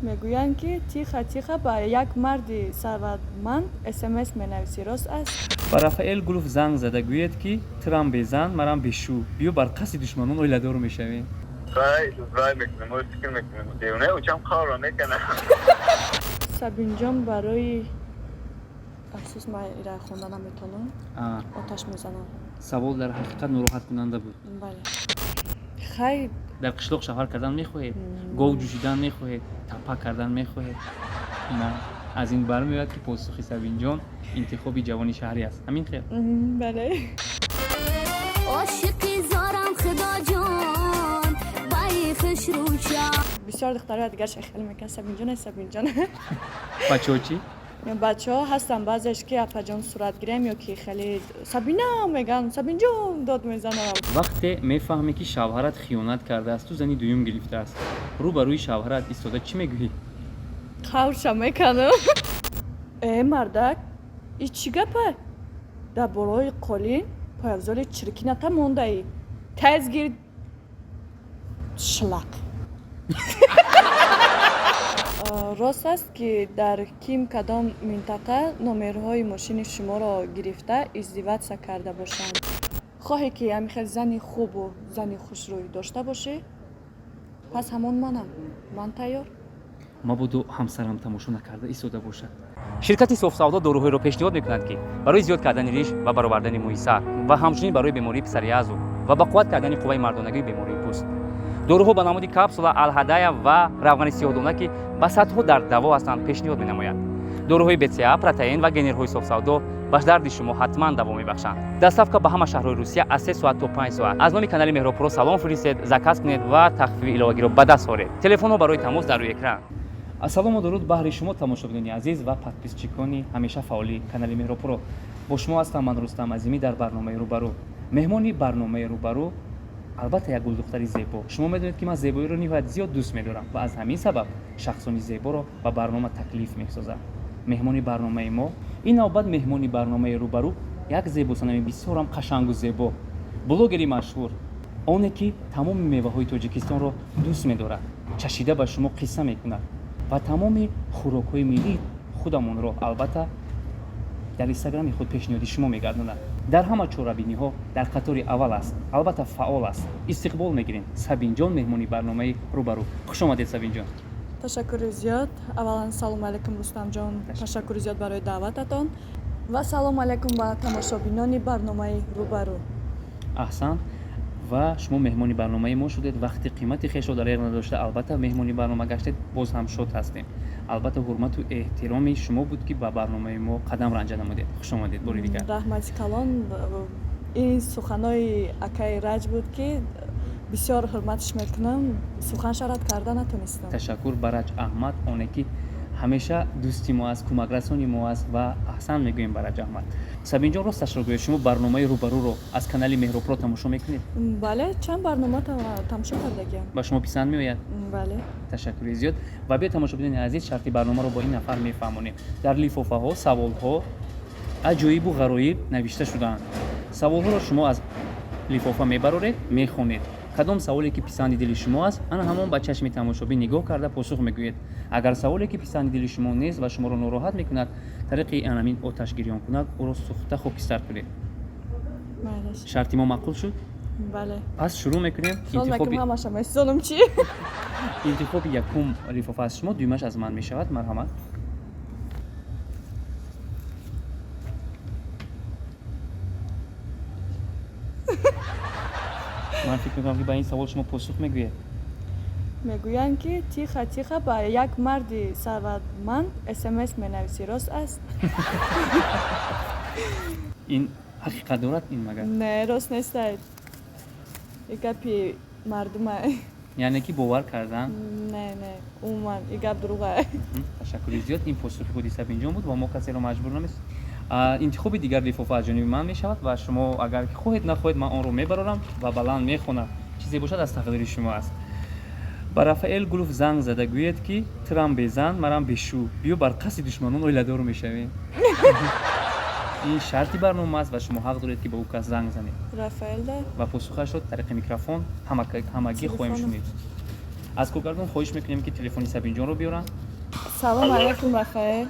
Мегӯянд, ки тихо тихо ба як марди сарватманд смс менависӣ, рост аст? Ба Рафаэл Гулов занг зада гӯед, ки тирам безан, марам бешу, биё бар қасди душманон оиладор мешавем. Вай, вай мекунем, мо фикр мекунем. Девона учам қавра мекунам. Сабинҷон, барои афсӯс, ман ира хонда наметавонам. Оташ мезанам. Савол дар ҳақиқат нороҳаткунанда буд. Бале, хай. Дар қишлоқ шавҳар кардан мехоҳед, гов ҷӯшидан мехоҳед, тапа кардан мехоҳед? На, аз ин бармеояд, ки посухи Сабинҷон интихоби ҷавони шаҳрӣ аст, ҳамин хел? Бале. Ошиқи зорам, худоҷон, баи хушрӯча. Бисёр духтарои дигар шахел мекунанд: «Сабинҷон, Сабинҷон». Бачаҳо чӣ? Бачаҳо ҳастанд баъзеш, ки «Апаҷон, сурат гирем» ё ки хеле «Сабина» мегӯянд, «Сабинҷон» дод мезанам. Вақте мефаҳмӣ, ки шавҳарат хиёнат кардаасту зани дуюм гирифтааст, рӯ ба рӯи шавҳарат истода чӣ мегӯӣ? Қавша меканам: «Э, мардак, и чӣ гапа? Дар болои қолин пойафзоли чиркината мондаӣ, тез гир, шлақ». Рост аст, ки дар ким кадом минтақа номерҳои мошини шуморо гирифта издеваться карда бошанд? Хоҳе, ки ҳамин хел зани хубу зани хушрӯй дошта бошӣ, пас ҳамон манам, ман тайёр. Мабодо ҳамсарам тамошо накарда истода бошад. Ширкати Софсавдо доруҳоеро пешниҳод мекунад, ки барои зиёд кардани риш ва баровардани мӯи сар ва ҳамчунин барои бемории псориазу ва ба қувват кардани қувваи мардонагии бемории пӯст. Доруҳо ба намуди капсула, алҳадая ва равғани сиёҳдона, ки ба садҳо дард даво ҳастанд, пешниҳод менамояд. Доруҳои БЦА, протеин ва генерҳои Софсавдо ба дарди шумо ҳатман даво мебахшанд. Доставка ба ҳама шаҳрҳои Русия аз 3 соат то 5 соат. Аз номи канали Меҳробпуро салом фиристед, заказ кунед ва тахфифи иловагиро ба даст оред. Телефонҳо барои тамос дар рӯи экран. Ассалому дуруд баҳри шумо, тамошобинони азиз ва подписчикони ҳамеша фаъоли канали Меҳробпуро. Бо шумо ҳастам ман, Рустам Азимӣ, дар барномаи Рӯбарӯ. Меҳмони барномаи Рӯбарӯ албатта як гулдухтари зебо. Шумо медонед, ки ман зебоиро ниҳоят зиёд дӯст медорам ва аз ҳамин сабаб шахсони зеборо ба барнома таклиф месозам. Меҳмони барномаи мо ин навбат, меҳмони барномаи Рӯбарӯ, як зебосанами бисёрам қашангу зебо, блогери машҳур, оне ки тамоми меваҳои Тоҷикистонро дӯст медорад, чашида ба шумо қисса мекунад ва тамоми хӯрокҳои миллии худамонро албатта дар инстаграми худ пешниҳоди шумо мегардонад. Дар ҳама чорабиниҳо дар қатори аввал аст, албатта фаъол аст. Истиқбол мегирем, Сабинҷон, меҳмони барномаи Рӯбарӯ. Хуш омадед, Сабинҷон. Ташаккури зиёд. Аввалан, салому алайкум, Рустамҷон, ташаккури зиёд барои даъвататон ва салому алайкум ба тамошобинони барномаи Рӯбарӯ. Аҳсан, ва шумо меҳмони барномаи мо шудед, вақти қимати хешро дар еғ надошта, албатта меҳмони барнома гаштед. Боз ҳам шод ҳастем. Албатта, ҳурмату эҳтироми шумо буд, ки ба барномаи мо қадам ранҷа намудед. Хуш омадед бори дигар. Раҳмати калон. Ин суханои акаи Раҷ буд, ки бисёр ҳурматш мекунам, сухан шарат карда натонистам. Ташаккур ба Раҷ Аҳмад, оне ки ҳамеша дӯсти мо аст, кӯмакрасони мо аст, ва аҳсан мегӯем ба Раҷ Аҳмад. Сабинҷон, росташро гӯед, шумо барномаи Рӯбарӯро аз канали Меҳробпуро тамошо мекунед? Бале, чанд барнома тамошо кардагиам. Ба шумо писанд меояд? Бале. Ташаккури зиёд. Ва биё, тамошобинони азиз, шарти барномаро бо ин нафар мефаҳмонем. Дар лифофаҳо саволҳо аҷоибу ғароиб навишта шудаанд. Саволҳоро шумо аз лифофа мебароред, мехонед. Кадом саволе ки писанди дили шумо аст, ана ҳамон ба чашми тамошобин нигоҳ карда посух мегӯед. Агар саволе ки писанди дили шумо нест ва шуморо нороҳат мекунад, тариқи анамин оташгирёнкунак ӯро сӯхта хокистар кунед. Шарти мо маъқул шуд? Бале. Пас шурӯъ мекунем. Ҳамаша месонам чӣ. Интихоби якум лифофа аз шумо, дуюмаш аз ман мешавад. Марҳамат. Ман фикр мекунам, ки ба ин савол шумо посух мегӯед. Мегӯянд, ки тихо тихо ба як марди сарватманд смс менависӣ, рост аст? Ин ҳақиқат дорад ин магар? Не, рост нестад, и гапи мардума. Яъне ки бовар кардан? Не, умуман и гап дурӯға. Ташаккури зиёд. Ин посухи худи Сабинҷон буд ва мо касеро маҷбур намес. Интихоби дигар лифофа аз ҷониби ман мешавад ва шумо агар хоҳед, нахоҳед, ман онро мебарорам ва баланд мехонам. Чизе бошад, аз тақдири шумо аст. Ба Рафаэл Гулов занг зада гӯед, ки тирам безан, марам бешу, биё бар қасди душманон оиладор мешавем. Ин шарти барнома аст ва шумо ҳақ доред, ки ба ӯ кас занг занед. Рафаэлда? Ва посухашро тариқи микрофон ҳамагӣ хоҳем шунид. Аз коргардон хоҳиш мекунем, ки телефони Сабинҷонро биёранд. Салом алайкум, Рафаэл.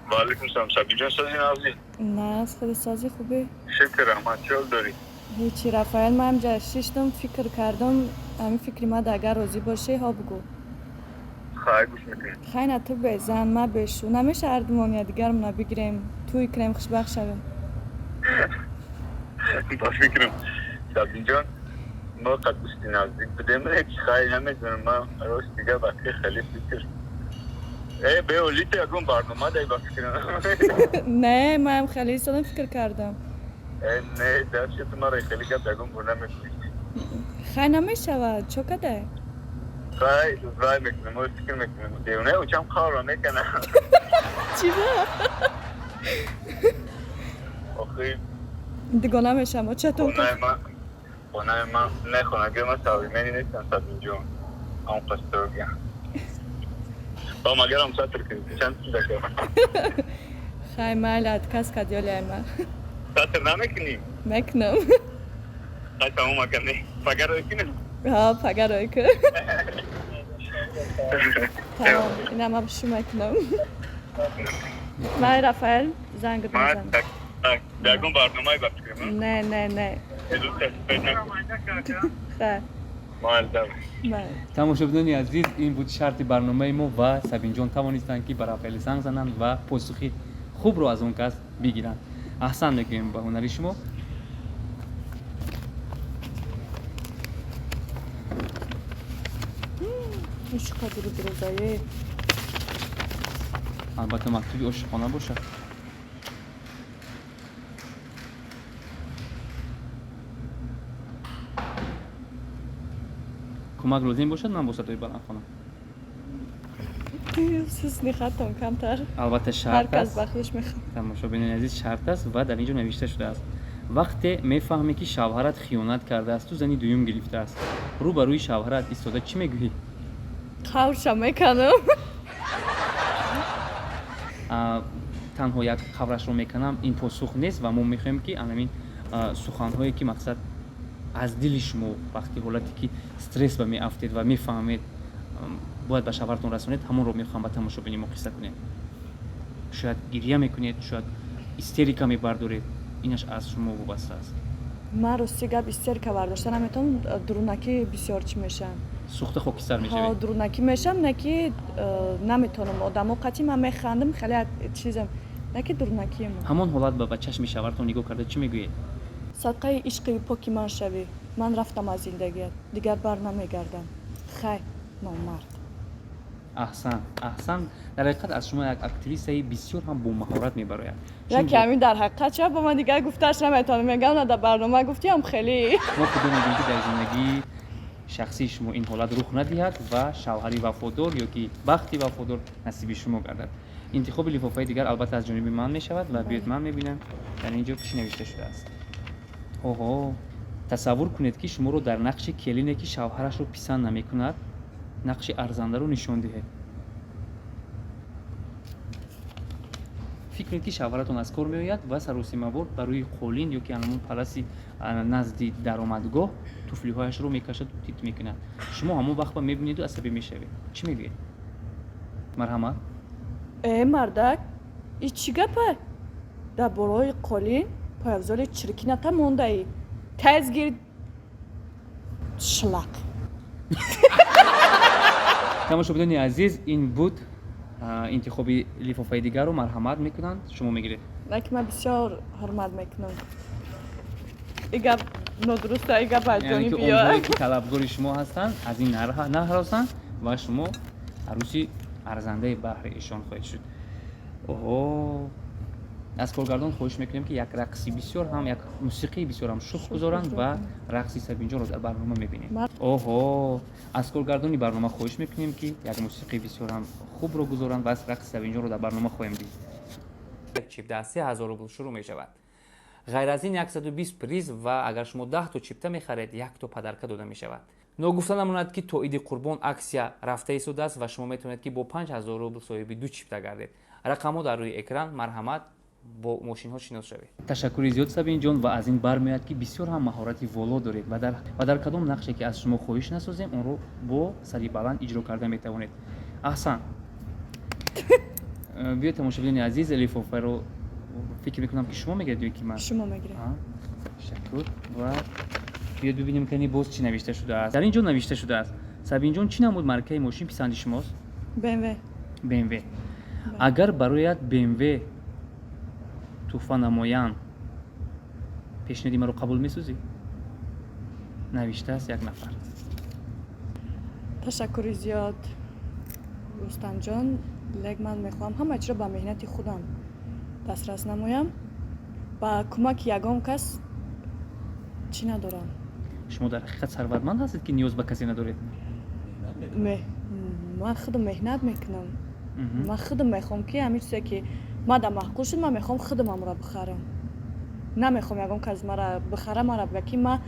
Ва алайкум салом, Сабинҷон, сози, нағзи? На, худи сози, хубӣ? Шукр, раҳмат, чӣ ҳол дорӣ? Ҳечи, Рафаэл, ман ҳамҷа шиштам, фикр кардам. Ҳамин фикри мада агар розӣ бошӣ, ҳо, бугӯ. Хай, гӯш мекунем. Хай, на, ту безан, ма бешу, намеша ҳардумон якдигармона бигирем, тӯй кунем, хушбахт шавем? Ба фикрам, Сабинҷон, мо қад дӯсти наздик будем, хай, намедонам, ман рост дига ба хеле фикр беолите ягон барнома дай, ба фикрам. Не, манам хеле истодам, фикр кардам. Не, дарчи ту маро хеле гап ягон бор намекунӣ. Хай, намешавад, чо кадай? Хай, вай мекунем, мо фикр мекунем. Девона, учам қавра мекунам. Чиба? Охи. Дугона мешам, очатон. Хонаи ман не, хонагии ман современный нестам, Сабинҷон, он қасторга. Ба магарам сатр кунӣ, чанд дака? Хай, майли, отказ кад ёлиай ма. Сатр намекунӣ? Мекунам. Хай, тамом, ака, не, пага рой кунем? Ҳа, пага рой кун. Тамом, инама шу мекунам. Май, Рафаэл, зангат мезанам. Ягон барномаи, ба фикрам. Не, не, не. Хай. Тамошобинони азиз, ин буд шарти барномаи мо ва Сабинҷон тавонистанд, ки ба Рафаэли занг зананд ва посухи хубро аз он кас бигиранд. Аҳсан мегӯем ба ҳунари шумо. Чӣ қадри дурӯзае. Албатта, мактуби ошиқона бошад. Кӯмак лозим бошад, ман бо садои баланд хонам. Сусни хатом камтар. Албатта, шарт аст, ба худаш мехоҳад. Тамошобинони азиз, шарт аст ва дар ин ҷо навишта шудааст: вақте мефаҳмӣ, ки шавҳарат хиёнат кардаасту зани дуюм гирифтааст, рӯ ба рӯи шавҳарат истода чӣ мегӯӣ? Қаврша меканам. Танҳо як қаврашро меканам, ин посух нест ва мо мехоҳем, ки анамин суханҳое, ки мақсад аз дили шумо вақти ҳолате ки стресс ба меафтед ва мефаҳмед, бояд ба шавҳаратон расонед, ҳамонро мехоҳам ба тамошобини мо қисса кунед. Шояд гирья мекунед, шояд истерика мебардоред, инаш аз шумо вобаста аст. Ман, рости гап, истерика бардошта наметавонам, дурунакӣ бисёр чӣ мешавам. Сӯхта хокистар мешавед? Дурунакӣ мешавам, на ки наметавонам одамо қатъи, ман механдам, хеле чизам, на ки дурунакиам. Ҳамон ҳолат ба чашми шавҳаратон нигоҳ карда чӣ мегӯед? Садқаи ишқи поки ман шавӣ, ман рафтам аз зиндагият, дигар бар намегардам. Хай, номард. Аҳсан, аҳсан. Дар ҳақиқат, аз шумо як актрисаи бисёр ҳам бомаҳорат мебарояд. Яке ҳамин дар ҳақиқат ча ба ман дигар гуфтааш наметавонам, мегам, на, дар барнома гуфтиам хеле. Мо худо мегӯем, ки дар зиндагии шахсии шумо ин ҳолат рух надиҳад ва шавҳари вафодор ё ки бахти вафодор насиби шумо гардад. Интихоби лифофаи дигар, албатта, аз ҷониби ман мешавад ва биёед, ман мебинам, дар ин ҷо чӣ навишта шудааст. Оҳо, тасаввур кунед, ки шуморо дар нақши келине, ки шавҳарашро писанд намекунад, нақши арзандаро нишон диҳед. Фикр кунед, ки шавҳаратон аз кор меояд ва саросимавор ба рӯи қолин ё ки анамон паласи назди даромадгоҳ туфлиҳояшро мекашаду тит мекунад. Шумо ҳамон вақт ба мебинеду асабӣ мешавед. Чӣ мегӯед? Марҳамат. Э, мардак, и чӣ гапа? Дар болои қолин пойафзоли чиркината мондаӣ, тез гир, шлақ. Тамошобинони азиз, ин буд интихоби лифофаи дигарро. Марҳамат мекунанд, шумо мегиред. На ки ман бисёр ҳурмат мекунам, и гап нодуруста, и гап аз Яъне ки ҷониби ё онҳое, ки талабгори шумо ҳастанд, аз ин наҳаросанд ва шумо арӯси арзандаи баҳри эшон хоҳед шуд. Оҳо, аз коргардон хоҳиш мекунем, ки як рақси бисёр ҳам, як мусиқии бисёр ҳам шух гузоранд ва рақси Сабинҷонро дар барнома мебинем. Оҳо, аз коргардони барнома хоҳиш мекунем, ки як мусиқии бисёр ҳам хубро гузоранд ва рақси Сабинҷонро дар барнома хоҳем дид. Як чипта аз 3000 рубл шурӯъ мешавад. Ғайр аз ин, 120 приз ва агар шумо 10 то чипта мехаред, як то подарка дода мешавад. Ногуфта намонад, ки то Иди Қурбон аксия рафта истодааст ва шумо метавонед, ки бо 5000 рубл соҳиби ду чипта гардед. Рақамҳо дар рӯи экран. Марҳамат. Бо мошинҳо шинос шавед. Ташаккури зиёд, Сабинҷон, ва аз ин бармеояд, ки бисёр ҳам маҳорати воло доред ва дар кадом нақше ки аз шумо хоҳиш насозем, онро бо сари баланд иҷро карда метавонед. Аҳсан. Биё, тамошобинони азиз, лифофаро фикр мекунам, ки шумо мегиред ё ки ман? Шумо мегиред. Ташаккур. Ва биёд бибинем, кани боз чӣ навишта шудааст. Дар ин ҷо навишта шудааст: Сабинҷон, чӣ намуд маркаи мошин писанди шумост? БМВ. БМВ. Агар бароят БМВ тӯҳфа намоянд, пешниҳоди маро қабул месозӣ? Навиштааст як нафар. Ташаккури зиёд, Рустамҷон, лек ман мехоҳам ҳама чиро ба меҳнати худам дастрас намоям. Ба кӯмаки ягон кас чӣ надорам. Шумо дар ҳақиқат сарватманд ҳастед, ки ниёз ба касе надоред. Ман худам меҳнат мекунам. Ман худам мехоҳам, ки ҳамин чизе ки мада маъқул шуд, ман мехоҳам худам амро бихарам. Намехоҳам ягон кас мара бихара, мара бига ки ман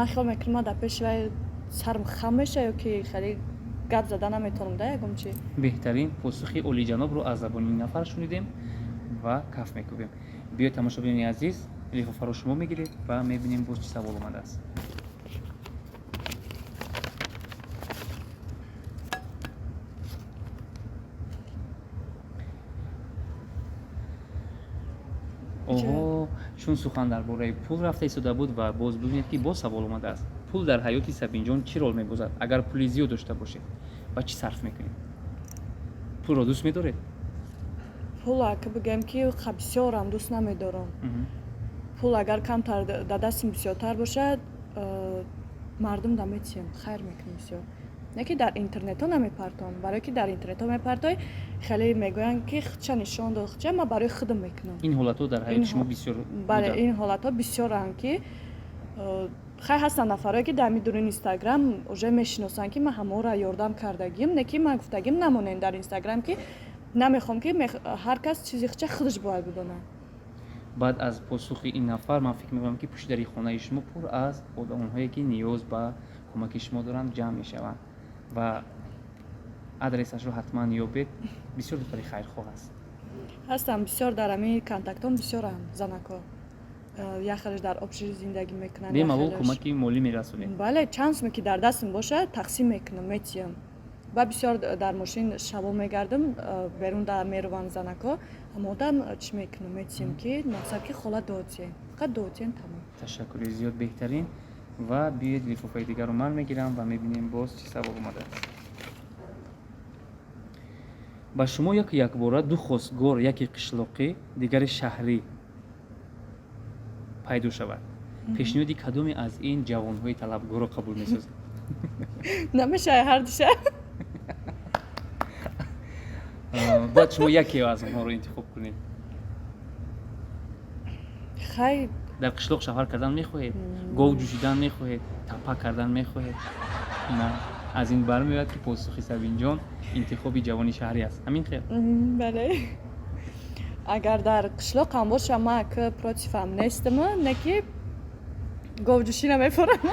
хиёл мекунам, ман дар пеши вай сарм хам меша ё ки хеле гап зада наметавонам да ягон чи. Беҳтарин посухи олиҷанобро аз забони ин нафар шунидем ва каф мекӯбем. Биёед, тамошобинони азиз, лифофаро шумо мегиред ва мебинем, боз чӣ савол омадааст. Оҳо, чун сухан дар бораи пул рафта истода буд ва боз бибинед, ки боз савол омадааст: пул дар ҳаёти Сабинҷон чӣ рол мебозад? Агар пули зиёд дошта бошед, ба чӣ сарф мекунед? Пулро дӯст медоред? Пул, ака, бигӯем, ки бисёрам дӯст намедорам. Пул агар камтар дар дастим бисёртар бошад, мардум да метиҳем, хайр мекунем бисёр. Не ки дар интернетҳо намепартом, барое ки дар интернетҳо мепартой, хеле мегӯянд, ки худша нишон дод, худша. Ман барои худам мекунам. Ин ҳолатҳо дар ҳаёти шумо бисёр? Бале, ин ҳолатҳо бисёранд, ки хай, ҳастанд нафарое, ки дар ҳамин дуруни Инстаграм уже мешиносанд, ки ман ҳамаро ёрдам кардагим. Не ки ман гуфтагим, намонем дар Инстаграм, ки намехоҳам, ки ҳар кас чизи худша худаш бояд бидонад. Баъд аз посухи ин нафар ман фикр мекунам, ки пушти дари хонаи шумо пур аз одамонҳое, ки ниёз ба кӯмаки шумо доранд, ҷамъ мешаванд ва адресашро ҳатман ёбед. Бисёр духтари хайрхоҳ аст. Ҳастам бисёр, дар ҳамин контактҳом бисёрам занако. Як хелеш дар общежитие зиндагӣ мекунанд. Бемалол кӯмаки молӣ мерасонед? Бале, чанд суме ки дар дастам бошад, тақсим мекунам, метиҳам. Ба бисёр дар мошин шабо мегардам, берун да меруванд занако, ҳамодам чӣ мекунам, метиҳам, ки мақсад ки хола додиен, фақат додиен, тамом. Ташаккури зиёд, беҳтарин. Ва биёед, лифофаи дигарро ман мегирам ва мебинем, боз чӣ савол омадааст. Ба шумо яку якбора ду хостгор, яке қишлоқӣ, дигаре шаҳрӣ пайдо шавад, пешниҳоди кадоме аз ин ҷавонҳои талабгорро қабул месозед? Намешавад ҳардуша? Бояд шумо яке аз онҳоро интихоб кунед. Хай. Дар қишлоқ шавҳар кардан мехоҳед? Гов ҷӯшидан мехоҳед? Тапа кардан мехоҳед? На, аз ин бармеояд, ки посухи Сабинҷон интихоби ҷавони шаҳрӣ аст. Ҳамин хел? Бале, агар дар қишлоқ ҳам бошам, ман ка против ам нестам, не ки говҷӯшӣ намефорам.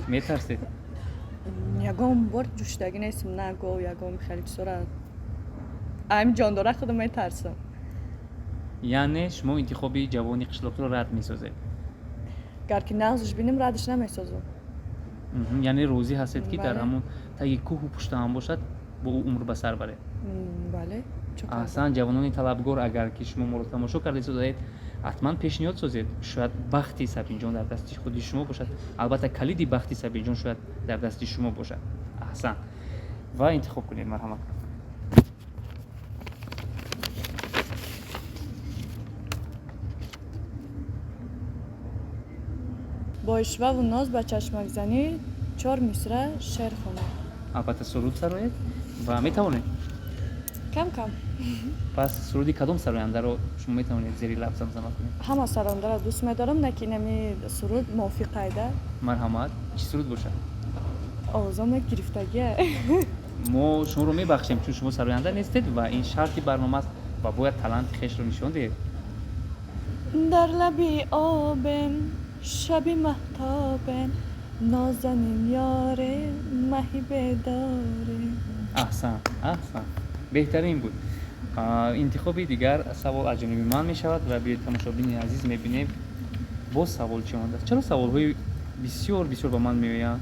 Метарсед? Ягон бор ҷӯшидагӣ нестам, на гов, ягон хеле чизора, ами ҷондора худам метарсам. Яъне шумо интихоби ҷавони қишлоқиро рад месозед? Гар ки нағзш бинем, радш намесозам. Яъне розӣ ҳастед, ки дар Бале. ҳамон таги кӯҳу пушта ҳам бошад, бо ӯ умр ба сар баред? Бале. Чо карда? Аҳсан. Ҷавонони талабгор, агар ки шумо моро тамошо карда истодаед, ҳатман пешниҳод созед. Шояд бахти Сабинҷон дар дасти худи шумо бошад. Албатта, калиди бахти Сабинҷон шояд дар дасти шумо бошад. Аҳсан, ва интихоб кунед, марҳамат. Бо ишваву ноз ба чашмакзанӣ чор мисра шеър хонад. Албатта, суруд сароед ва метавонед? Кам кам. Пас суруди кадом сарояндаро шумо метавонед зери лаб замзама кунед? Ҳама сарояндаро дӯст медорам, не ки инами суруд мувофиқ айда. Марҳамат, чӣ суруд бошад? Овозоме гирифтагия. Мо шуморо мебахшем, чун шумо сароянда нестед ва ин шарти барнома аст ва бояд таланти хешро нишон диҳед. Дар лаби обем, шаби маҳтобем, нозанин ёре, маҳи бедоре. Аҳсан, аҳсан, беҳтарин буд. Интихоби дигар савол аз ҷониби ман мешавад ва биёед, тамошобини азиз, мебинем, боз савол чӣ омадааст. Чаро саволҳои бисёр бисёр ба ман меоянд?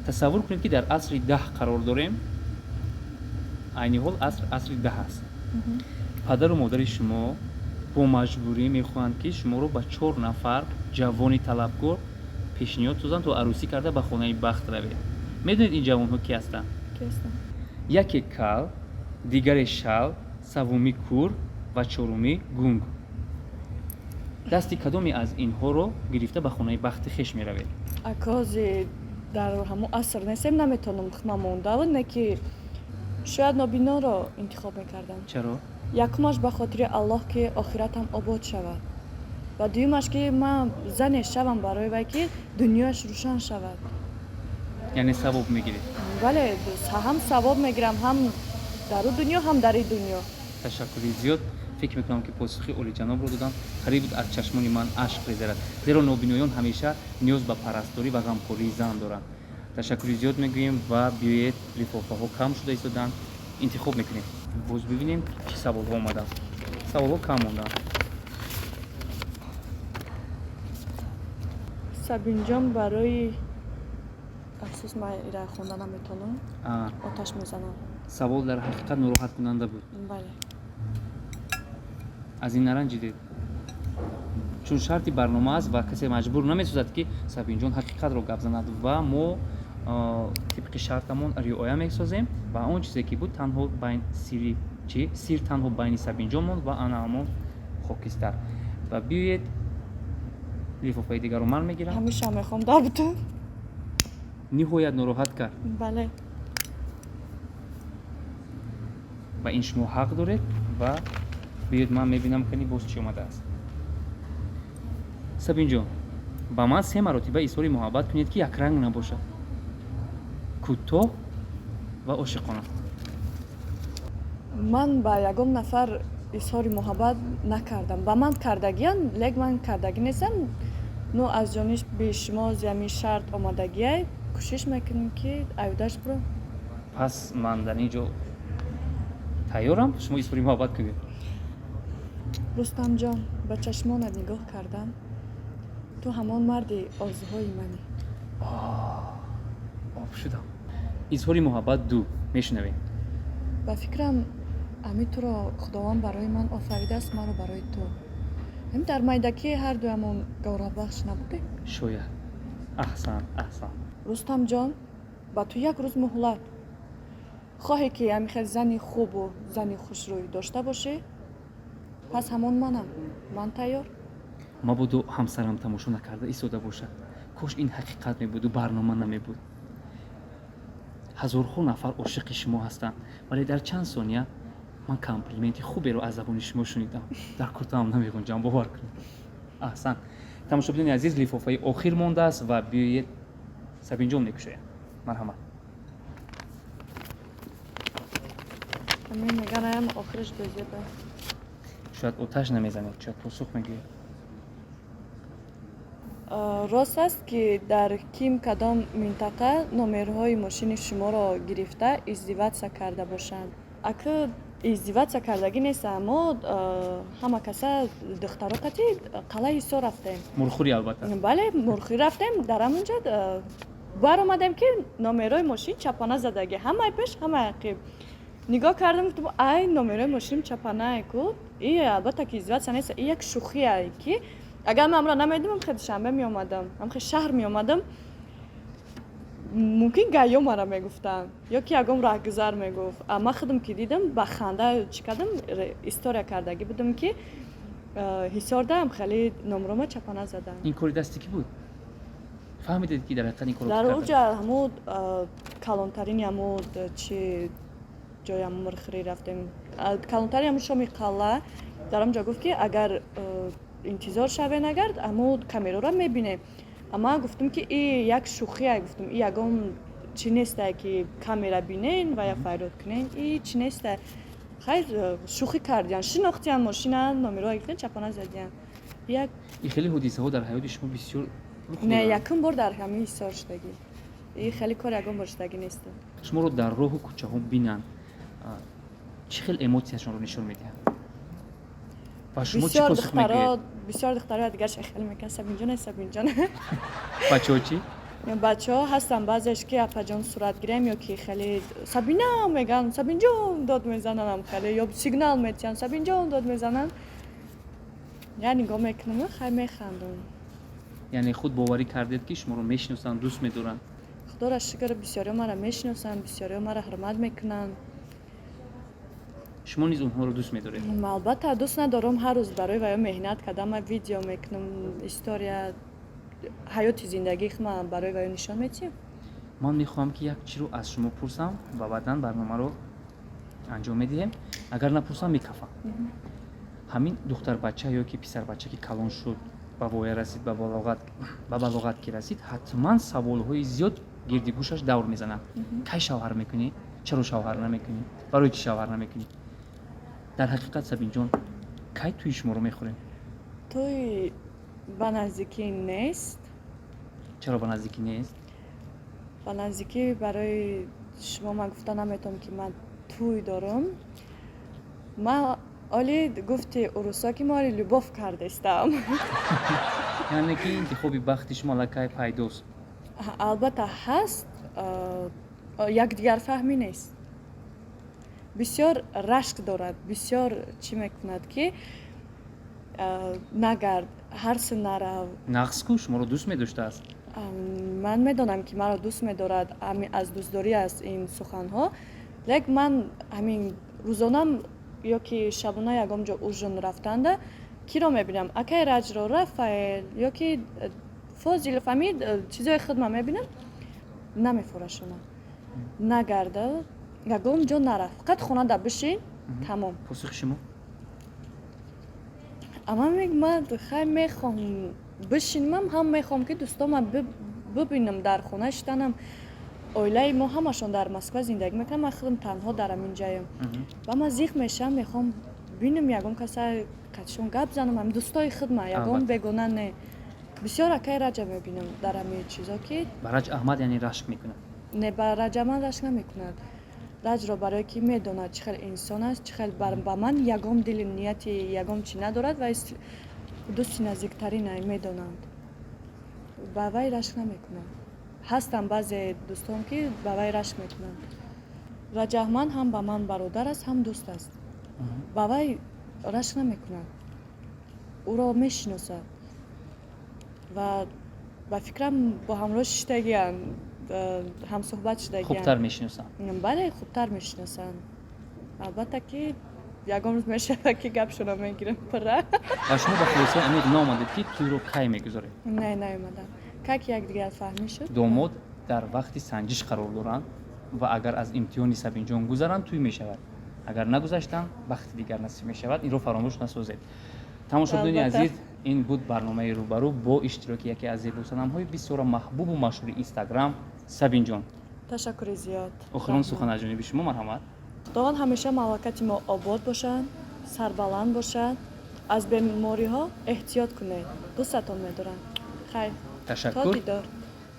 Тасаввур кунед, ки дар асри 10 қарор дорем. Айни ҳол аср асри 10 аст. Падару модари шумо бо маҷбурӣ мехоҳанд, ки шуморо ба чор нафар ҷавони талабгор пешниҳод созанд, то арӯсӣ карда ба хонаи бахт равед. Медонед, ин ҷавонҳо ки ҳастанд? Ки ҳастанд? Яке кал, дигаре шал, саввумӣ кур ва чорумӣ гунг. Дасти кадоме аз инҳоро гирифта ба хонаи бахти хеш меравед? Ака, ҳози дар ҳамон аср нестем, наметавонам худам мондаву не, ки шояд нобиноро интихоб мекардам. Чаро? Якумаш, ба хотири Аллоҳ, ки охиратам обод шавад, ва дуюмаш, ки ман зане шавам барои вай, ки дунёяш рӯшан шавад. Яъне савоб мегиред? Бале, ҳам савоб мегирам, ҳам дар ӯ дунё, ҳам дар и дунё. Ташаккури зиёд. Фикр мекунам, ки посухи олиҷанобро додам. Қариб буд аз чашмони ман ашк резарад, зеро нобиноён ҳамеша ниёз ба парасторӣ ва ғамхории зан доранд. Ташаккури зиёд мегӯем ва биёед, лифофаҳо кам шуда истоданд, интихоб мекунем. Боз бибинем, чӣ саволҳо омаданд. Саволҳо кам монданд. Сабинҷон, барои афсӯс, ман ира хонда наметавонам. Оташ мезанам. Савол дар ҳақиқат нороҳаткунанда буд. Бале. Аз ин наранҷидед, чун шарти барнома аст ва касе маҷбур намесозад, ки Сабинҷон ҳақиқатро гап занад, ва мо тибқи шартамон риоя месозем ва он чизе ки буд, танҳо байн сири чи сир танҳо байни Сабинҷон монд ва ана ҳамон хокистар. Ва биёед, лифофаи дигарро ман мегирам. Ҳамеша мехоҳам дар бутун. Ниҳоят нороҳат кард. Бале. Ва ин шумо ҳақ доред. Ва биёед, ман мебинам, кани боз чӣ омадааст. Сабинҷон, ба ман се маротиба изҳори муҳаббат кунед, ки якранг набошад, кӯтоҳ ва ошиқона. Ман ба ягон нафар изҳори муҳаббат накардам. Ба ман кардагиян, лек ман кардагӣ нестам. Ну, аз ҷониби шумо ҳамин шарт омадагиай, кӯшиш мекунем, ки аюдаш бро. Пас ман дар ин ҷо тайёрам, шумо изҳори муҳаббат кунед. Рустамҷон, ба чашмонат нигоҳ кардам, ту ҳамон марди орзуҳои манӣ. Об шудам. Изҳори муҳаббат ду мешунавем. Ба фикрам, ҳамин туро Худованд барои ман офаридааст, маро барои ту. Ҳамин дар майдакӣ ҳар дуямон гавҳарбахш набудем? Шояд. Аҳсан, аҳсан. Рустамҷон, ба ту як рӯз муҳлат. Хоҳе ки ҳамин хел зани хубу зани хушрӯй дошта бошӣ, пас ҳамон манам, ман тайёр. Мабодо ҳамсарам тамошо накарда истода бошад. Кош ин ҳақиқат мебуду барнома намебуд. Ҳазорҳо нафар ошиқи шумо ҳастанд, вале дар чанд сония ман комплименти хуберо аз забони шумо шунидам. Дар куртаам намегунҷам, бовар кунед. Аҳсан. Тамошобинони азиз, лифофаи охир мондааст ва биёед, Сабинҷон мекушояд. Марҳамат. Ҳамин меганаям, охираш безеба. Шояд оташ намезанед, шояд посух мегӯед. Рост аст, ки дар ким кадом минтақа номерҳои мошини шуморо гирифта издеваться карда бошанд? Ака, издеваться кардагӣ нест, аммо ҳама каса духтаро қати қалаи Ҳисор рафтем. Мурхӯрӣ, албатта. Бале, мурхӯрӣ рафтем. Дар ҳамонҷа баромадем, ки номерҳои мошин чапана задагӣ, ҳамаи пеш, ҳамаи ақиб. Нигоҳ кардам, гуфтам: «Ай, номерҳои мошиним чапанае ку». И албатта ки издеваться нест, и як шӯхие, ки агар ман амро намедидам, ҳамхе Душанбе меомадам, ҳамхе шаҳр меомадам, мумкин ГАИ ё мара мегуфтанд ё ки ягон раҳгузар мегуфт. А ман худам ки дидам, ба ханда чӣ кардам, история кардагӣ будам, ки Ҳисордаам хеле номрома чапана заданд. Ин кори дасти кӣ буд? Фаҳмидед, ки дар ҳақиқат ин корро Дар кӣ карда? Уҷа ҳамун калонтарини ҳамун чи ҷои ҳамун мурхӯрӣ рафтем, калонтари ҳамун шоми қалъа, дар он ҷо гуфт, ки агар интизор шавен, агар ҳамун камераро мебинем. А ман гуфтам, ки и як шӯхие, гуфтам, и ягон чӣ нестае, ки камера бинен ва я фарёд кунен, и чӣ нестае. Хайр, шӯхӣ кардиян, шинохтиян мошина, номерҳо гирифтан, чапона задиян. Як Ин хеле ҳодисаҳо дар ҳаёти шумо бисёр рух Не. доданд. Якум бор дар ҳамин Ҳисор шудагӣ. И хеле кор ягон бор шудагӣ нест. Шуморо дар роҳу кӯчаҳо бинанд, Чӣ хел эмоцияшонро нишон медиҳанд ва шумо чӣ Бисёр посух духтаро, мегӯед? бисёр духтаро дигар хел мекунанд: «Сабинҷон, Сабинҷон». Бачаҳо чӣ? Бачаҳо ҳастанд баъзеш, ки «Апаҷон, сурат гирем» ё ки хеле «Сабина» мегӯянд, «Сабинҷон» дод мезананд хеле, ё сигнал метиҳанд, «Сабинҷон» дод мезананд. Я нигоҳ мекунам, хай, механдам. Яъне худ боварӣ кардед, ки шуморо мешиносанд, дӯст медоранд? Худоро шукр, бисёриҳо маро мешиносанд, бисёриҳо маро ҳурмат мекунанд. Шумо низ онҳоро дӯст медоред? Албатта, дӯст надорам. Ҳар рӯз барои ваё меҳнат кардам, ман видео мекунам, история, ҳаёти зиндагии худам барои ваё нишон медиҳам. Ман мехоҳам, ки як чиро аз шумо пурсам ва баъдан барномаро анҷом медиҳем. Агар напурсам, мекафам. Ҳамин духтарбача ё ки писарбача ки калон шуд, ба воя расид, ба балоғат ки расид, ҳатман саволҳои зиёд гирди гӯшаш давр мезананд: кай шавҳар мекунӣ, чаро шавҳар намекунӣ, барои чӣ шавҳар намекунӣ? Дар ҳақиқат, Сабинҷон, кай тӯи шуморо мехӯрем? Тӯй ба наздикӣ нест. Чаро ба наздикӣ нест? Ба наздикӣ барои шумо ман гуфта наметавонам, ки ман тӯй дорам. Ман оли, гуфти урусо, ки мо оли любовь кардестам. Яъне ки интихоби бахти шумо аллакай пайдост? Албатта, ҳаст, якдигарфаҳмӣ нест. Бисёр рашк дорад, бисёр чӣ мекунад, ки нагард, ҳарсу нарав. Нағз ку, шуморо дӯст медоштааст. Ман медонам, ки маро дӯст медорад, аз дӯстдорӣ аст ин суханҳо, лек ман ҳамин рӯзонам ё ки шабона ягон ҷо ужин рафтанда киро мебинам? Акай Раҷро, Рафаэл ё ки Фозилов, ҳамин чизои худма мебинам, намефурашонам. Нагарда, ягон ҷо нарафт, фақат хонада бишин, тамом. Посухи шумо? Ама ман хай мехоҳам бишинам, ҳам мехоҳам, ки дӯстома бибинам, дар хона шиштанам. Оилаи мо ҳамашон дар Москва зиндагӣ мекунанд, ман худам танҳо дар ҳамин ҷаям ва ман зиқ мешавам. Мехоҳам бинам, ягон каса қатишон гап занам, ҳамин дӯстои худма, ягон бегона не. Бисёр акай Раҷа мебинам дар ҳамин чизо, ки Ба Раҷ Аҳмад яъне рашк мекунад? Не, ба Раҷаман рашк намекунад. Раҷро барое ки медонад, чӣ хел инсон аст, чӣ хел ба ман ягон дили нияти ягон чӣ надорад ва дӯсти наздиктарина медонанд, ба вай рашк намекунад. Ҳастанд баъзе дӯстон, ки ба вай рашк мекунанд. Раҷаҳман ҳам ба ман бародар аст, ҳам дӯст аст, ба вай рашк намекунад, ӯро мешиносад ва ба фикрам, бо ҳамроҳ шиштагианд, ҳамсӯҳбат шудагианд. Хубтар мешиносанд. Бале, хубтар мешиносанд. Албатта, ки ягон рӯз мешавад, ки гапшонро мегирам пурра. Ва шумо ба хулосаи амиқ наомадед, ки тӯйро кай мегузоред? Не, наомадам. Как якдигар фаҳмӣ шуд. Домод дар вақти санҷиш қарор доранд ва агар аз имтиҳони Сабинҷон гузаранд, тӯй мешавад, агар нагузаштанд, бахти дигар насиб мешавад. Инро фаромӯш насозед, тамошобинони азиз. Ин буд барномаи «Рӯбарӯ» бо иштироки яке аз зебосанамҳои бисёра маҳбубу машҳури Инстаграм, Сабинҷон. Ташаккури зиёд. Охирон сухан аз ҷониби шумо, марҳамат. Худованд ҳамеша мамлакати мо обод бошад, сарбаланд бошад. Аз бемориҳо эҳтиёт кунед. Дӯстатон медорам. Хайр, то Ташаккур. дидор.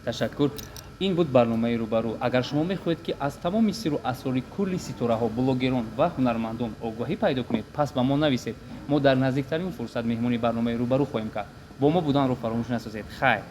Ташаккур. Ин буд барномаи «Рӯбарӯ». Агар шумо мехоҳед, ки аз тамоми сиру асрори кулли ситораҳо, блогерон ва ҳунармандон огоҳӣ пайдо кунед, пас ба мо нависед. Мо дар наздиктарин фурсат меҳмони барномаи «Рӯбарӯ» хоҳем кард. Бо мо буданро фаромӯш насозед. Хайр.